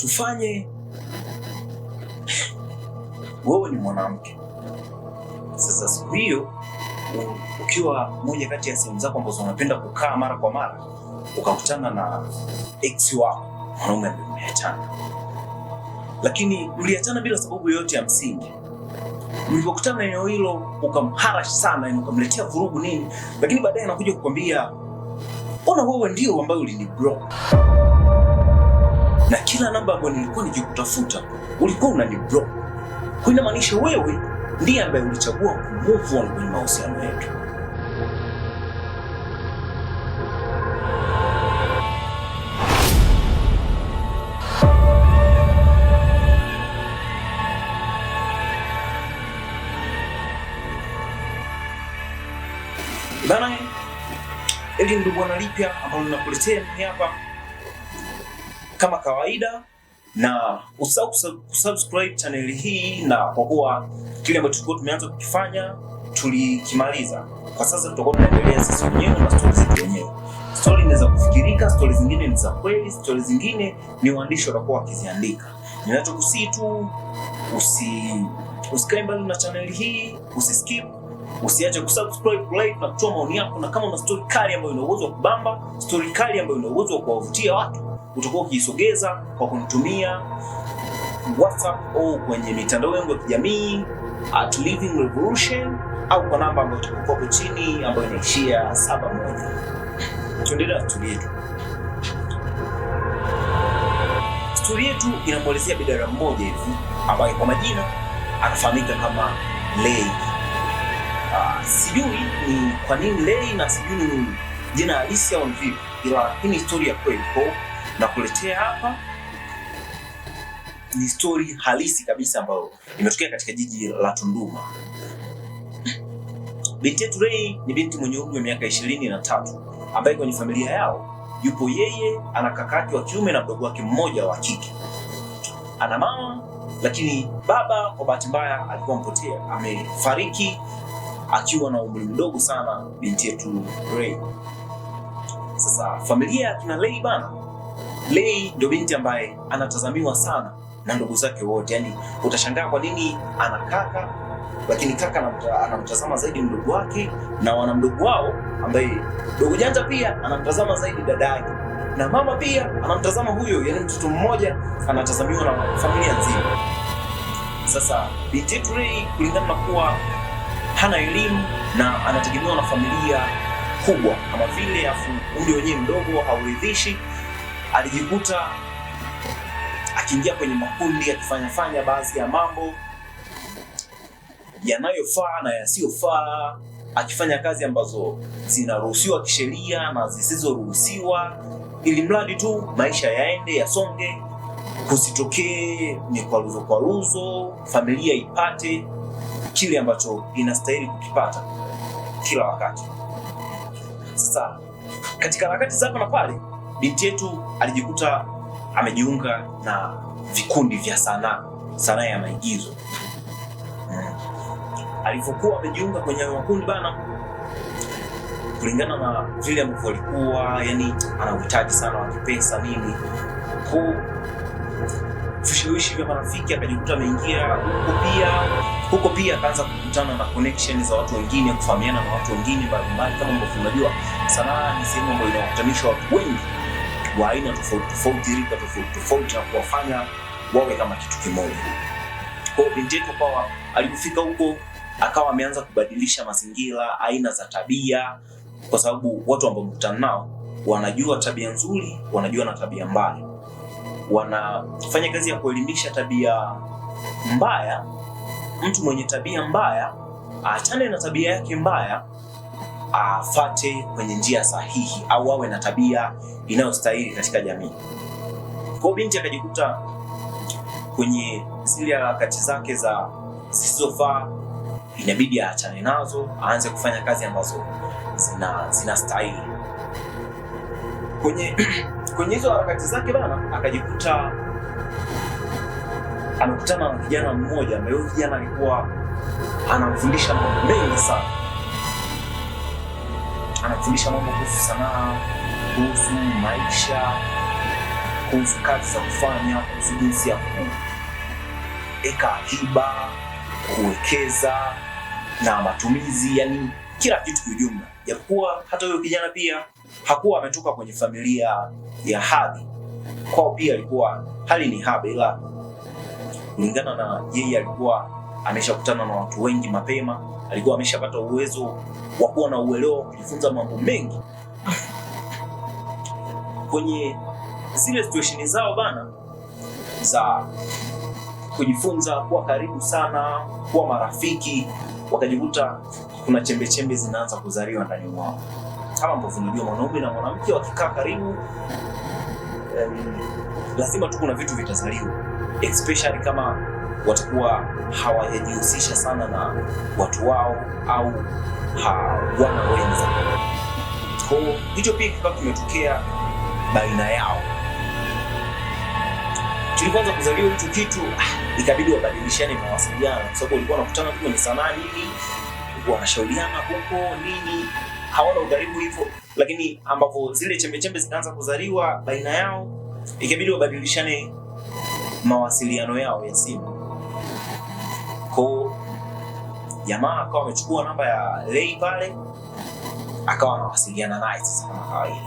Tufanye wewe ni mwanamke. Sasa siku hiyo ukiwa moja kati ya sehemu zako ambazo unapenda kukaa mara kwa mara, ukakutana na ex wako mwanaume ambaye mmeachana, lakini mliachana bila sababu yoyote ya msingi. Mlipokutana eneo hilo ukamharash sana, yani ukamletea vurugu nini, lakini baadaye anakuja kukwambia ona, wewe ndio ambaye uliniblock na kila namba ambayo nilikuwa nikikutafuta ulikuwa unaniblock. Kwa inamaanisha wewe ndiye ambaye ulichagua kumove on kwenye mahusiano yetu. Bana, hili ndio bwana lipya ambalo ninakuletea mimi hapa kama kawaida, na usahau kusubscribe channel hii, na kwa kuwa kile ambacho tulikuwa tumeanza kukifanya tulikimaliza, kwa sasa tutakuwa tunaendelea sisi wenyewe na stori zetu wenyewe. Stori ni za kufikirika, stori zingine ni za kweli, stori zingine ni waandishi watakuwa wakiziandika. Ninachokusii tu usikae mbali na channel hii, usiskip, usiache kusubscribe, like na kutoa maoni yako, na kama una story kali ambayo ina uwezo wa kubamba, story kali ambayo ina uwezo wa kuwavutia watu, utakuwa ukiisogeza kwa kunitumia WhatsApp au kwenye mitandao yangu ya kijamii at Living Revolution au kwa namba ambayo itakuwa hapo chini ambayo inaishia 71. Tuendelee na story yetu. Story yetu inamwelezea bidada mmoja hivi ambaye kwa majina anafahamika kama Lei. Sijui ni kwa nini Lei na sijui ni jina halisi au ni vipi, ila hii ni story ya kweli kwa nakuletea hapa ni story halisi kabisa ambayo imetokea katika jiji la Tunduma. Binti yetu Rei ni binti mwenye umri wa miaka 23 ambaye kwenye familia yao yupo yeye, ana kakake wa kiume na mdogo wake mmoja wa kike. Ana mama lakini baba kwa bahati mbaya alikuwa mpotea, amefariki akiwa na umri mdogo sana binti yetu Rei. Sasa familia ya kina Lei bana, Lei ndio binti ambaye anatazamiwa sana na ndugu zake wote. Yani utashangaa kwa nini ana kaka, lakini kaka anamtazama zaidi mdogo wake, na wana mdogo wao ambaye dogo janja pia anamtazama zaidi dada yake, na mama pia anamtazama huyo. Yani mtoto mmoja anatazamiwa na familia nzima. Sasa binti yetu Rei, kulingana na kuwa hana elimu na anategemewa na familia kubwa kama vile, afu umri wenyewe mdogo hauridhishi, alijikuta akiingia kwenye makundi akifanya fanya baadhi ya mambo yanayofaa na yasiyofaa, akifanya kazi ambazo zinaruhusiwa kisheria na zisizoruhusiwa, ili mradi tu maisha yaende yasonge, kusitokee mikwaruzo kwaruzo, familia ipate kile ambacho inastahili kukipata kila wakati. Sasa katika harakati za hapa na pale, binti yetu alijikuta amejiunga na vikundi vya sanaa, sanaa ya maigizo. Alivyokuwa amejiunga kwenye makundi bana, kulingana na vile ambavyo alikuwa yani ana uhitaji sana wa kipesa nini, kwa vishawishi vya marafiki akajikuta ameingia huko pia. Huko pia akaanza kukutana na connection za watu wengine, kufahamiana na watu wengine mbalimbali. Kama ambavyo unajua sanaa ni sehemu ambayo inawakutanisha watu wengi wa aina tofauti tofauti, rika tofauti tofauti, na kuwafanya wawe kama kitu kimoja. Kwa hiyo binti yetu akawa alipofika huko akawa ameanza kubadilisha mazingira, aina za tabia, kwa sababu watu ambao mkutana nao wanajua tabia nzuri, wanajua na tabia mbaya, wanafanya kazi ya kuelimisha tabia mbaya. Mtu mwenye tabia mbaya aachane na tabia yake mbaya, afate kwenye njia sahihi, au awe na tabia inayostahili katika jamii. Kwa binti akajikuta kwenye zile harakati zake za zisizofaa, inabidi aachane nazo, aanze kufanya kazi ambazo zinastahili. Kwenye hizo harakati zake bana, akajikuta amekutana na kijana mmoja ambaye huyo kijana alikuwa anamfundisha mambo mengi sana. Anamfundisha mambo kuhusu sanaa, kuhusu maisha, kuhusu kazi za kufanya, kuhusu jinsi ya kuweka akiba, kuwekeza na matumizi, yani kila kitu kiujumla. Japokuwa hata huyo kijana pia hakuwa ametoka kwenye familia ya hadhi, kwao pia alikuwa hali ni haba, ila kulingana na yeye alikuwa ameshakutana na watu wengi mapema, alikuwa ameshapata uwezo wa kuwa na uelewa wa kujifunza mambo mengi kwenye zile situation zao bana za kujifunza kuwa karibu sana, kuwa marafiki, wakajikuta kuna chembe chembe zinaanza kuzaliwa ndani mwao. Kama ambavyo unajua mwanaume na mwanamke wakikaa karibu, lazima tu kuna vitu vitazaliwa, especially kama watakuwa hawajajihusisha sana na watu wao au hawana wenza. Kwa hicho pia kikawa kimetokea baina yao. Tulipoanza kuzaliwa hicho kitu, ikabidi wabadilishane mawasiliano, kwa sababu walikuwa wanakutana tu kwenye sanaa nini, wanashauriana huko nini, hawana ukaribu hivyo, lakini ambapo zile chembe chembe zikaanza kuzaliwa baina yao, ikabidi wabadilishane mawasiliano yao ya simu. Kwa jamaa akawa amechukua namba ya Lei pale, akawa anawasiliana naye sasa kama kawaida.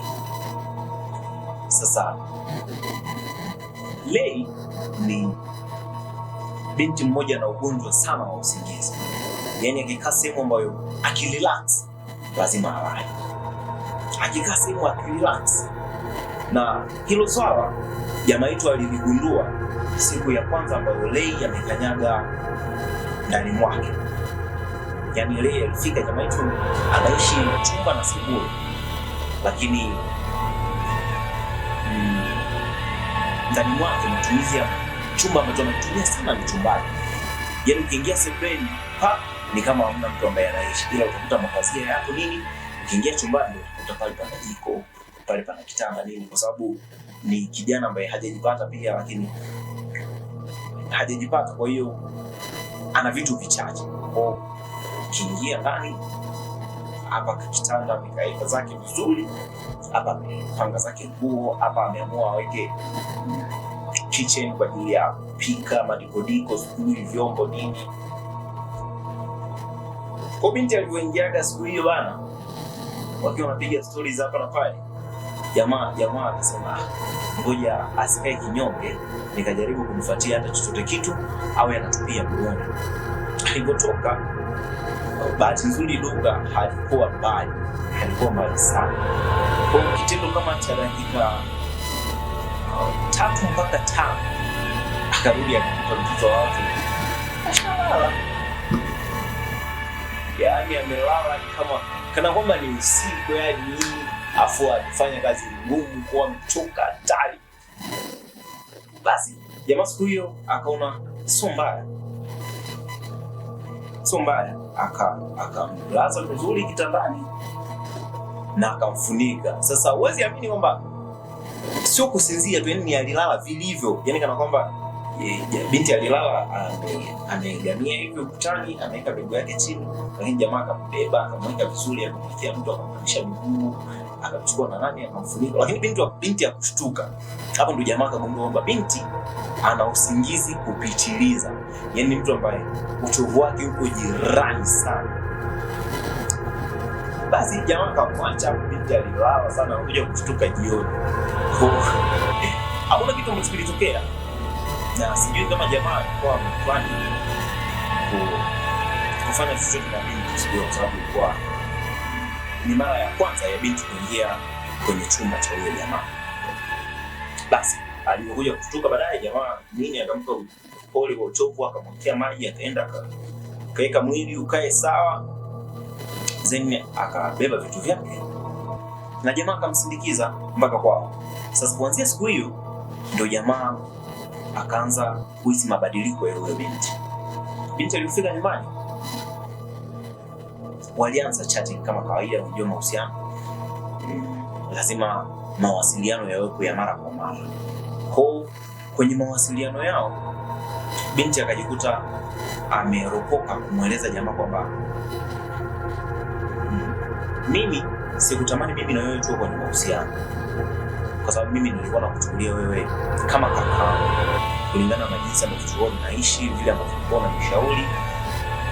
Sasa Lei ni binti mmoja na ugonjwa sana wa usingizi, yaani akikaa sehemu ambayo akirelax lazima alale, akikaa sehemu akirelax. Na hilo swala jamaa yetu aliligundua siku ya kwanza ambayo Lei amekanyaga ndani mwake. Yaani Lei alifika, jamaa yetu anaishi chumba na sebule, lakini ndani mwake matumizi ya chumba ambacho anatumia sana ni chumbani. Yaani ukiingia sebuleni pa ni kama hamna mtu ambaye anaishi, ila utakuta mapazia yako nini. Ukiingia chumbani ndio utakuta pale pana jiko, pale pana kitanda nini, kwa sababu ni kijana ambaye hajajipata pia, lakini hajajipata, kwa hiyo ana vitu vichache. Kwa ukiingia ndani hapa kitanda amekaeka zake vizuri, hapa amepanga zake nguo, hapa ameamua aweke kitchen kwa ajili ya kupika madikodiko, sijui vyombo nini. Kwa binti alivyoingiaga siku hiyo bana, wakiwa wanapiga stories hapa na pale, jamaa akasema ngoja asikae kinyonge, nikajaribu kumfuatia hata chochote kitu au anatupia muone. Alipotoka, bahati nzuri duka halikuwa mbali, halikuwa mbali sana. Kwa kitendo kama cha dakika 3 mpaka 5 akarudi akakuta mtoto wa watu ashalala. Yaani amelala kama kana kwamba ni usiku, yani afu alifanya kazi ngumu kwa mchoka hatari. Basi jamaa siku hiyo akaona sio mbaya, sio mbaya, akamlaza vizuri kitandani na akamfunika. Sasa huwezi amini kwamba sio kusinzia tu, yani alilala vilivyo, yani kana kwamba binti alilala ameegamia hivyo ukutani, ameweka miguu yake chini, lakini jamaa akambeba akamweka vizuri, akamwekea mtu, akamkalisha miguu, akamchukua na nani akamfunika. Lakini binti hakushtuka. Hapo ndo jamaa akagundua kwamba binti ana usingizi kupitiliza, yani mtu ambaye uchovu wake uko jirani sana. Basi jamaa akamwacha hapo, binti alilala sana, akakuja kushtuka jioni. Hakuna kitu ambacho kilitokea, na sijui kama jamaa alikuwa amefanya kufanya chochote na binti, sijui, kwa sababu ilikuwa ni mara ya kwanza ya binti kuingia kwenye chumba cha huyo jamaa. Basi alipokuja kushtuka baadaye, jamaa nini akampa pole kwa uchovu, akamwekea maji, akaenda akaweka mwili ukae sawa, then akabeba vitu vyake na jamaa akamsindikiza mpaka kwao. Sasa kuanzia siku hiyo ndio jamaa akaanza kuhisi mabadiliko ya huyo binti. Binti alifika nyumbani, walianza chatting kama kawaida. Unajua mahusiano lazima mawasiliano yawepo ya mara kwa mara. Kwa kwenye mawasiliano yao binti akajikuta ameropoka kumweleza jamaa kwamba mimi sikutamani mimi na wewe tuwe kwenye mahusiano, Kwa sababu mimi nilikuwa nakuchukulia wewe kama kaka, kulingana na jinsi ambavyo tulikuwa tunaishi, vile ambavyo ulikuwa unanishauri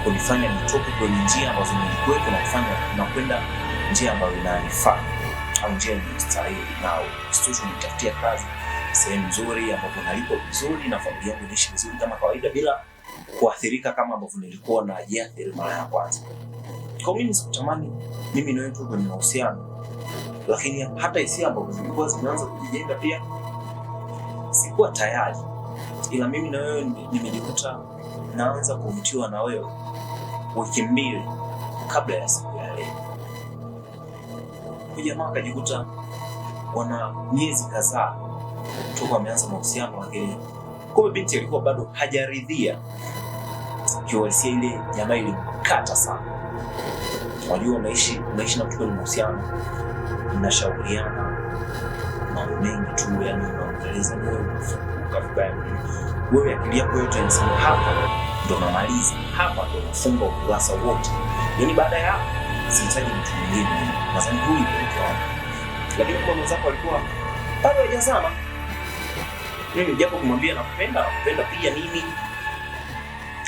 kunifanya nitoke kwenye njia ambazo nilikuwepo na kufanya na kwenda njia ambayo inanifaa au njia inayostahili, na isitoshe unitafutia kazi sehemu nzuri ambapo nalipwa vizuri na familia yangu inaishi vizuri kama kawaida bila kuathirika kama ambavyo nilikuwa najiathiri mara ya kwanza. Kwa mimi sikutamani mimi na wewe tuwe kwenye mahusiano, lakini hata hisia ambazo zilikuwa zimeanza kujijenga pia sikuwa tayari, ila mimi na wewe nimejikuta naanza kuvutiwa na wewe wiki mbili kabla ya siku ya leo. Huyu jamaa akajikuta wana miezi kadhaa toka wameanza mahusiano, lakini kumbe binti alikuwa bado hajaridhia. Kiuhalisia ile jamaa ilimkata sana. Unajua, unaishi na mtu kwenye mahusiano, mnashauriana mambo mengi tu, yani unaongeleza wewe unafunguka vibaya, wewe akili yako yote inasema hapa ndo namaliza, hapa ndo nafunga ukurasa wote, yani baada ya hapo sihitaji mtu mwingine, nadhani huyu ndio mke wangu. Lakini kwa mwenzako alikuwa bado hajazama, mimi japo kumwambia nakupenda, nakupenda pia nini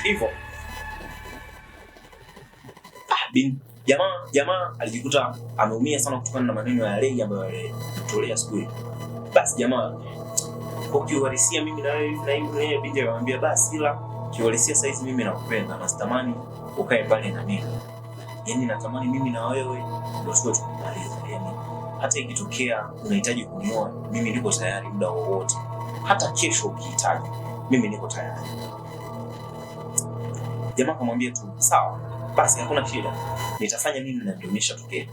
hivyo. Jamaa alijikuta ameumia sana kutokana na maneno ya Lei ambayo alimtolea siku hiyo. Basi jamaa kwa kiuhalisia mimi na wewe na hivi na binti akamwambia basi, ila kiuhalisia saizi mimi nakupenda na sitamani ukae pale na mimi. Yaani natamani mimi na wewe ndio tuwe tumemaliza. Yaani hata ikitokea unahitaji kunioa, mimi niko tayari muda wowote. Hata kesho ukihitaji, mimi niko tayari. Jamaa akamwambia tu sawa, basi hakuna shida, nitafanya nini na ndio nimeshatokea.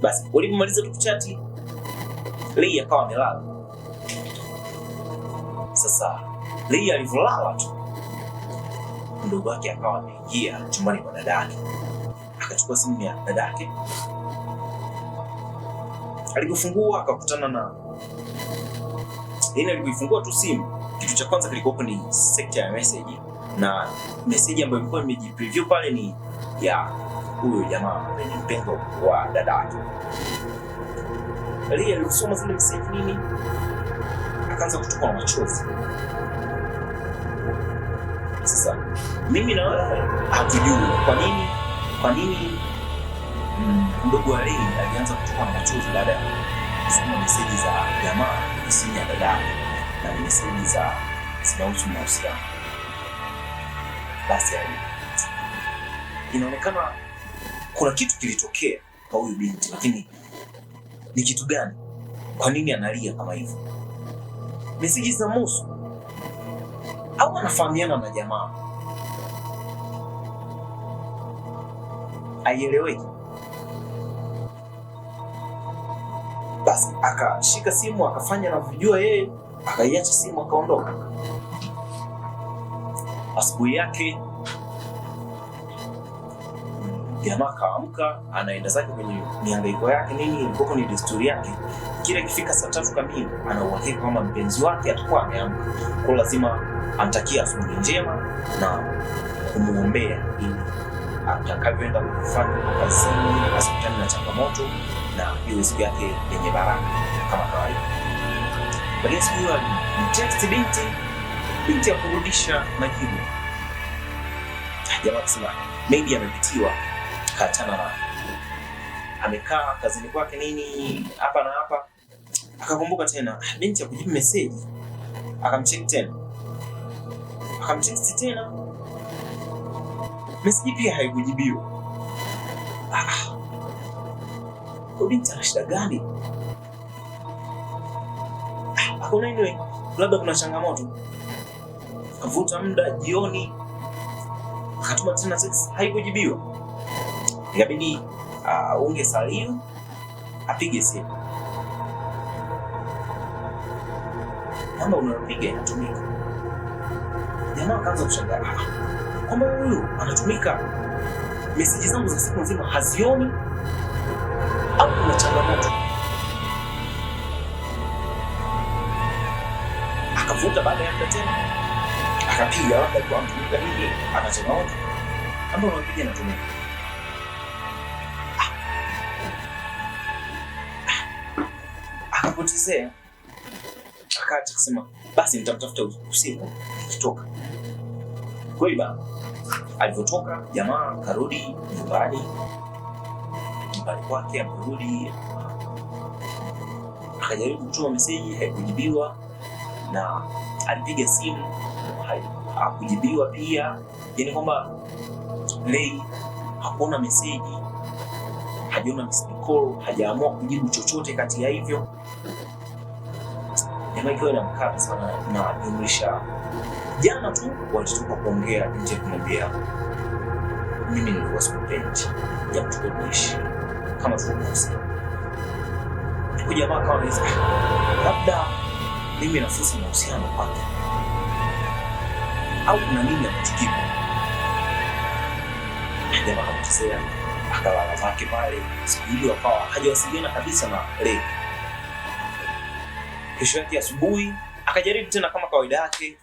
Basi walipomaliza tu kuchati, Lei akawa amelala. Sasa Lei alivyolala tu, mdogo wake akawa ameingia chumbani kwa dadake, akachukua simu ya dadake. Alipofungua akakutana na, yaani alipoifungua tu simu, kitu cha kwanza kilikuwa ni sekta ya message, na message ambayo ilikuwa imejipreview pale ni ya huyo jamaa ambaye ni mpendwa wa dadake. Lei alisoma zile message nini, akaanza kutokwa na machozi. Sasa mimi na wewe hatujui kwa nini mdogo wa Lei alianza kutokwa na machozi baada ya kusoma message za jamaa kwenye simu ya dadake na message za zinahusu mahusiano. Basi inaonekana kuna kitu kilitokea kwa huyu binti, lakini ni kitu gani? Kwa nini analia kama hivyo? Meseji zinamhusu au anafahamiana na jamaa? Haieleweki. Basi akashika simu akafanya anavyojua yeye, akaiacha simu akaondoka. Asubuhi yake jamaa kaamka, anaenda zake kwenye mihangaiko yake nini, ilikuwa ni desturi yake. Kila ikifika saa 3 kamili ana uhakika kwamba mpenzi wake atakuwa ameamka, kwa lazima amtakie asubuhi njema na kumuombea ili atakavyoenda kufanya kazini asikutane na changamoto na iwe siku yake yenye baraka kama kawaida. Lakini siku hiyo alimtext binti ya kurudisha majibu. Jamaa akasema maybe amepitiwa, kaachana na amekaa kazini kwake nini hapa na hapa. Akakumbuka tena binti ya kujibu message, akamcheck tena, akamtext tena, message pia haikujibiwa. Kwa binti ana shida gani? Akaona anyway, labda kuna changamoto. Akavuta muda, jioni akatuma tena text, haikujibiwa. Ikabidi unge salio apige simu. Namba unayopiga inatumika. Jamaa akaanza kushangaa, kwamba huyu anatumika, meseji zangu za siku nzima hazioni au kuna changamoto? Akavuta baada ya muda tena akapiga, labda kwa mtu nini, ana changamoto, namba unayopiga inatumika. Akapotezea. Akaacha kusema basi nitamtafuta usiku nikitoka. Kweli bana, alivyotoka jamaa karudi nyumbani, nyumbani kwake amerudi, akajaribu kutuma meseji haikujibiwa, na alipiga simu hakujibiwa pia. Yani kwamba Lei hakuona meseji, hajaona missed call, hajaamua kujibu chochote kati ya hivyo. Jamaa ikiwa inamkata sana na jumlisha jana tu walitoka kuongea nje, kumwambia mimi nilikuwa sikupendi, japo tulikuwa tunaishi kama tulivyohusiana. Huyu jamaa akawa anaweza labda mimi na fursa mahusiano kwake au kuna nini ambacho kipo. Jamaa akamchezea akalala zake pale. Siku hiyo akawa hajawasiliana kabisa na Lei. Kesho yake asubuhi akajaribu tena kama kawaida yake,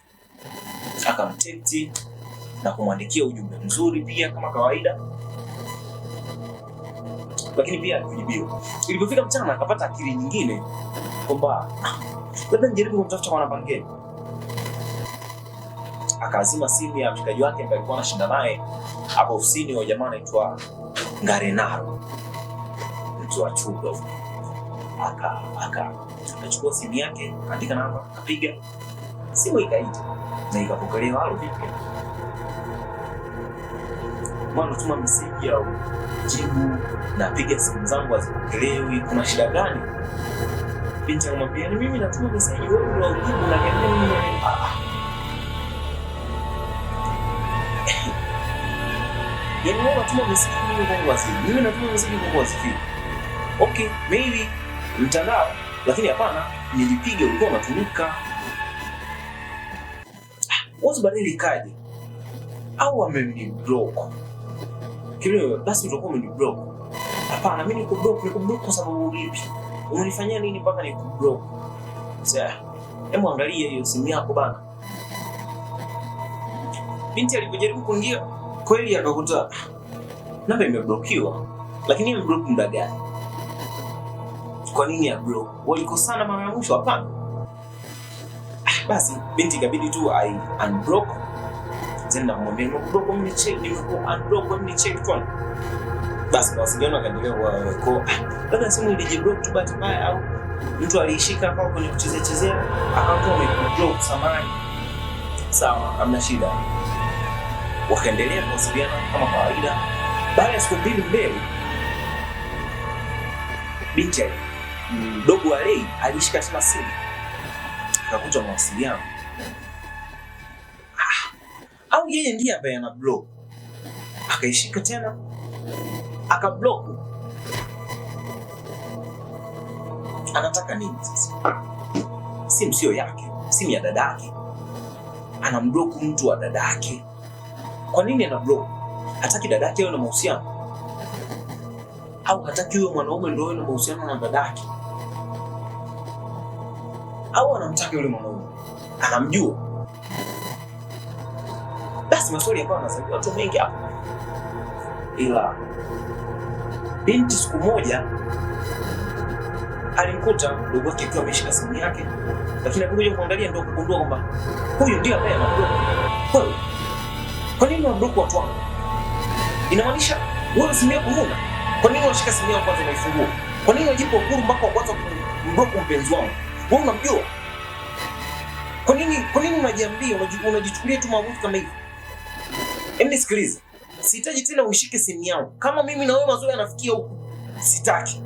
akamtekti na kumwandikia ujumbe mzuri pia kama kawaida, lakini pia hakujibiwa. Ilipofika mchana akapata akili nyingine kwamba labda nijaribu kumtafuta kwa namba ngeni. Akaazima simu ya mshikaji wake ambaye alikuwa anashinda naye hapo ofisini, wa jamaa anaitwa Ngarenaro, mtu wa Chuga. Akachukua simu yake, akaandika namba, akapiga simu, ikaita na ikapokelewa. Halo, vipi mwana, tuma meseji au jibu, napiga simu zangu hazipokelewi, kuna shida gani? Binti akamwambia ni mimi natuma meseji, wewe ndio ujibu, unaniambia mimi. Yaani wewe unatuma meseji mimi kwangu haziji, mimi natuma meseji kwangu hazifiki. Okay, maybe mtandao, lakini hapana, nilipiga ulikuwa unatumika. Wazo baadaye likaje, au ameniblock kile, basi utakuwa umeniblock. Hapana, mimi nikublock, nikublock kwa sababu ipi? Umenifanyia nini mpaka nikublock? Sasa hebu angalia hiyo simu yako bana. Binti alipojaribu kuingia kweli akakuta namba imeblokiwa, lakini imeblock muda gani? Kwa nini ya block? Walikosana mara ya mwisho? Hapana. Basi binti ikabidi tu ai unblock, then nakumwambia nimeblock, mimi check, nimeku unblock, mimi check tu. Basi mawasiliano akaendelea kwa labda simu ilijiblock tu bahati mbaya, au mtu aliishika kwa kwenye kuchezea chezea akawa ameblock, samani. Sawa, hamna shida. Wakaendelea kuwasiliana kama kawaida. Baada ya siku mbili mbele, binti mdogo wa Lei alishika tena simu akakuta mawasiliano. Au yeye ndiye ambaye ana block. Akaishika tena akablock. Anataka nini sasa? Simu sio yake, simu ya dadake. Anamblock mtu wa dadake. Kwa nini ana block? Hataki dadake awe na mahusiano? Au hataki huyo mwanaume ndio awe na mahusiano na dadake? Au anamtaka yule mwanaume? Anamjua? Basi maswali yakawa yanazaliwa watu wengi hapo. Ila binti siku moja alimkuta mdogo wake akiwa ameshika simu yake, lakini alipokuja kuangalia ndio kugundua kwamba huyu ndiye ambaye anablock. Wewe kwa nini unablock watu wangu? Inamaanisha wewe simu yako huna. Kwa nini unashika simu yako kwanza unaifungua? Kwa nini unajipa uhuru mpaka kwanza kumblock mpenzi wangu? Wewe unamjua? Kwa nini unajiambia, unajichukulia tu maamuzi kama hivi? Hebu nisikilize. Sihitaji tena uishike simu yangu. Kama mimi na wewe mazoea yanafikia huku, sitaki.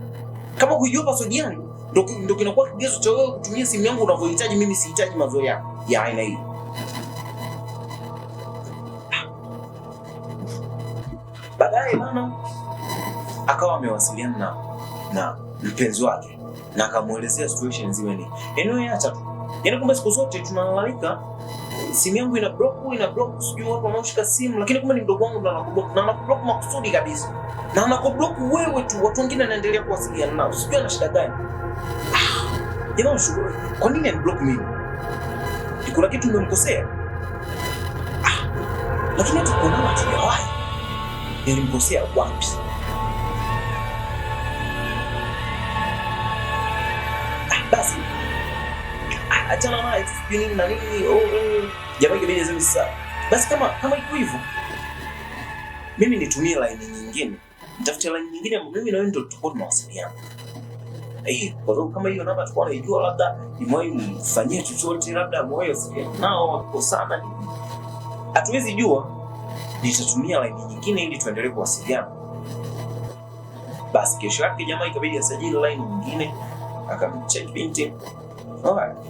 Kama kuijua password yangu ndio kinakuwa kigezo cha wewe kutumia simu yangu unavyohitaji. Mimi sihitaji mazoea ya aina hiyo. Baadaye bana akawa amewasiliana na mpenzi wake na akamuelezea situation nzima ni. Yaani wewe acha tu. Yaani kumbe siku zote tunalalamika simu yangu ina block, sijui watu wanaoshika simu, lakini kumbe ni mdogo wangu ndo anakublock na anakublock makusudi kabisa. Na anakublock wewe tu, watu wengine anaendelea kuwasiliana nao. Sijui ana shida gani. Jamaa shughuli. Kwa nini aniblock mimi? Kuna kitu nimemkosea? Lakini hata kuonana hatujawahi. Nilimkosea wapi? Basi Achana naye sijui nini na nini. Oh, oh. Jamaa ikabidi aseme sasa, basi kama iko hivyo, mimi nitumie line nyingine, nitafute line nyingine ambayo mimi na wewe ndio tutakuwa tunawasiliana. Kwa sababu kama hiyo namba tulikuwa tunaijua, labda nimewahi mfanyie chochote, labda amewahi wasiliana nao wakikosana, hatuwezi jua. Nitatumia line nyingine ili tuendelee kuwasiliana. Basi kesho yake jamaa ikabidi asajili line nyingine, akamcheck binti.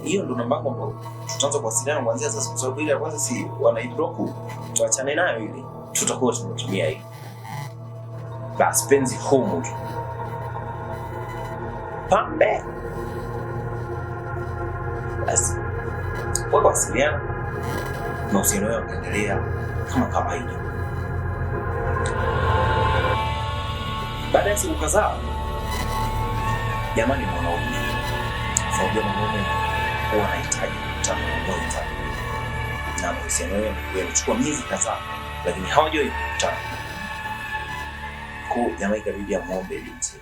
Hiyo ndo namba yangu ambayo tutaanza kuwasiliana kuanzia sasa, kwa sababu ile ya kwanza si wanaiblock, tuachane nayo ile, tutakuwa tunatumia hii. Basi penzi humu tu pambe. Basi wakawasiliana, mahusiano yao yakaendelea kama kawaida. Baada ya siku kadhaa, jamani, mwanaume sababu mwanaume huwa anahitaji kukutana na mwenza, na mahusiano yao yamechukua miezi kadhaa, lakini hawajawahi kukutana. Kwa jamaa ikabidi amuombe binti,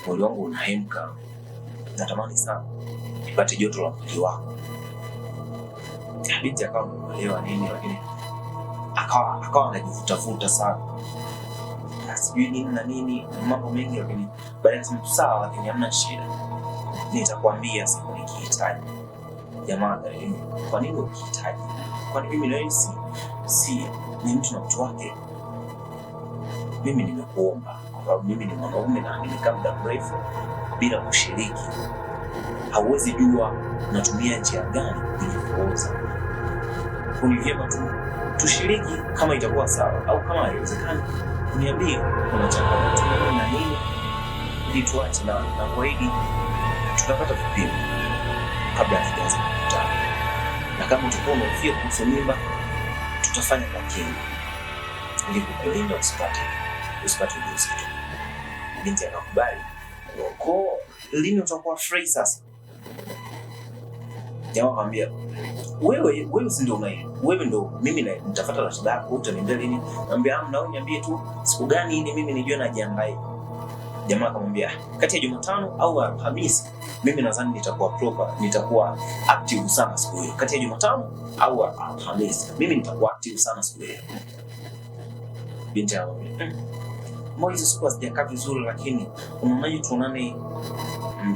mwili wangu unahemka, natamani sana nipate joto la mwili wako. Binti akawa ameelewa nini, lakini akawa anajivutavuta sana, sijui nini na nini, mambo mengi, lakini baadaye akasema sawa, lakini hamna shida, nitakwambia siku nikihitaji. Jamaa, kwa nini ukihitaji? Kwani mimi na wewe si ni mtu na mtu wake? Mimi nimekuomba kwa sababu mimi ni mwanaume na nimekaa muda mrefu bila kushiriki. Hauwezi jua natumia njia gani kujipooza. Ni vyema tu tushiriki kama itakuwa sawa, au kama haiwezekani niambie kuna changamoto nini na nini, ili tuache, na kuahidi tutapata vipimo kabla hatujaanza kukutana, na kama utakuwa unahofia kuhusu mimba, tutafanya kwa kinga ili kukulinda usipate ujauzito. Binti akakubali. Kwa lini utakuwa free sasa? Jamaa akamwambia, wewe si ndio unai, wewe ndio mimi na nitafuata ratiba yako, utaniambia lini? Anambia amna, wewe niambie tu siku gani ili mimi nijue najiandae. Jamaa akamwambia kati ya Jumatano au Alhamisi mimi nadhani nitakuwa proper, nitakuwa active sana siku hiyo. Kati ya Jumatano au Alhamisi mimi nitakuwa active sana siku hiyo. Binti akamwambia, mbona hizo siku hazijakaa vizuri, lakini unaonaje tuonane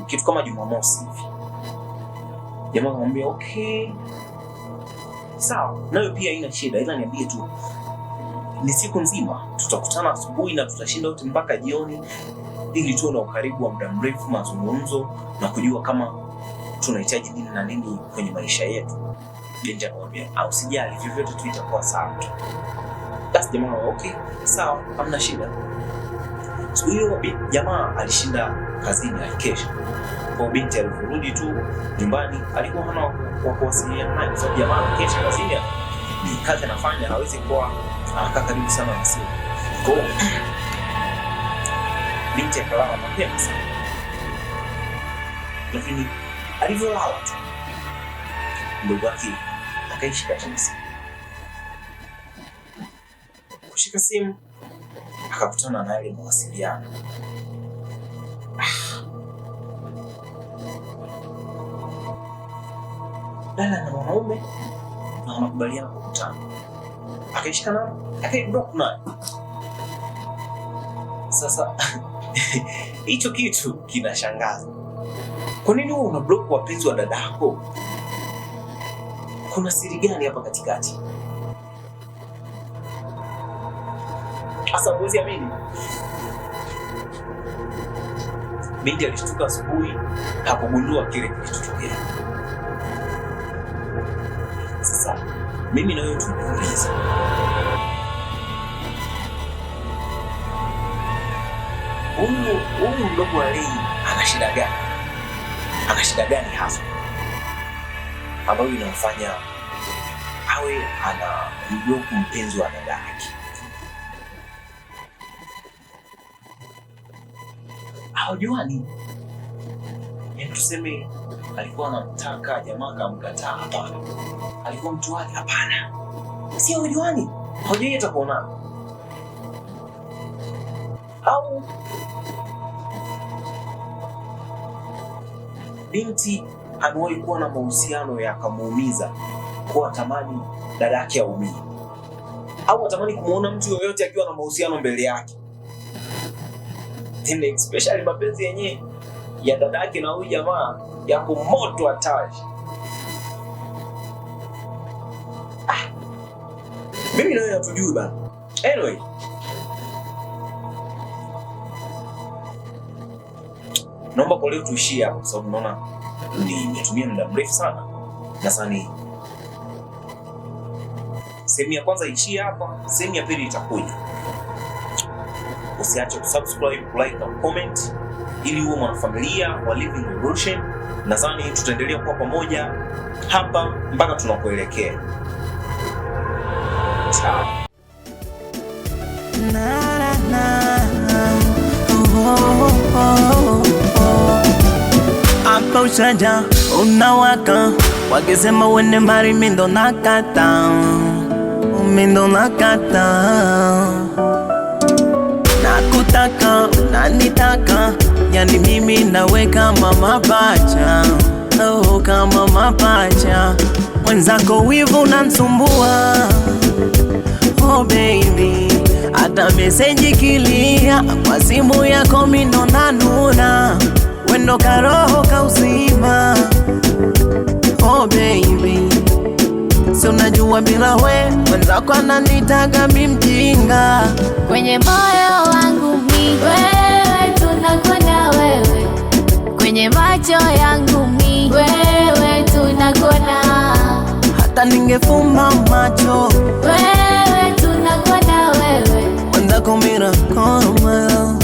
kitu kama Jumamosi hivi? Jamaa akamwambia okay, sawa, nayo pia haina shida, ila niambie tu ni siku nzima, tutakutana asubuhi na tutashinda wote mpaka jioni, ili tuwe na ukaribu wa muda mrefu, mazungumzo na kujua kama tunahitaji nini na nini kwenye maisha yetu. Binti akamwambia au sijali, vyovyote tu itakuwa sawa tu. Basi jamaa okay, sawa, hamna shida. Siku hiyo jamaa alishinda kazini, alikesha. Kwa binti aliporudi tu nyumbani alikuwa hana wa kuwasiliana naye, kwa sababu jamaa anakesha kazini, ni kazi anafanya, hawezi kuwa anakaa karibu sana na simu. Kwa binti akalala mapema sana, lakini alivyolala tu ndugu yake akaishika tena simu. Kushika simu akakutana na yale mawasiliano. Dada na mwanaume na wanakubaliana kukutana. Akaishika nao, akaiblock naye. Sasa hicho kitu kinashangaza. Kwa nini wewe una block wapenzi wa dadako? Kuna siri gani hapa katikati? Sasa huwezi amini. Binti alishtuka asubuhi, hakugundua kile kilichotokea. Sasa mimi na wewe tunajiuliza, huyu mdogo wa Lei ana shida gani? Ana shida gani hasa ambayo inamfanya awe ana mdogo mpenzi wa dada yake? Hawajuani. Yaani tuseme alikuwa anamtaka jamaa akamkataa? Hapana. Alikuwa mtu wake? Hapana. Si hawajuani, hawajui hata kuonana. Au binti Amewahi kuwa na mahusiano yakamuumiza, kwa atamani dada yake aumie, au atamani kumuona mtu yoyote akiwa na mahusiano mbele yake, tena especially mapenzi yenyewe ya dada yake na huyu jamaa yako moto hatari. Mimi na wewe hatujui bana. Anyway, naomba kwa leo tuishie hapo, kwa sababu naona nimetumia muda mrefu sana. Nadhani sehemu ya kwanza ishie hapa, sehemu ya pili itakuja. Usiache kusubscribe, like na comment ili uwe mwanafamilia wa Living Revolution. Nadhani tutaendelea kuwa pamoja hapa mpaka tunakoelekea. Ciao. Na, na, na. Oh, oh, oh. Hapa ushaja unawaka, wakisema uende mbali, mimi ndo nakata, mimi ndo nakata. Nakutaka unanitaka, yani mimi nawe kama mapacha, oh, kama mapacha. Mwenzako wivu unanisumbua. Oh baby, hata meseji kilia kwa simu yako mimi ndo nanuna, wendo karoho kauzima. Oh baby, si unajua bila we mwenzako ananitaga mi mjinga. Kwenye moyo wangu mi wewe, tunakuona wewe, kwenye macho yangu mi wewe, tunakuona. Hata ningefumba macho wewe, tunakuona wewe, mwenzako mira koma.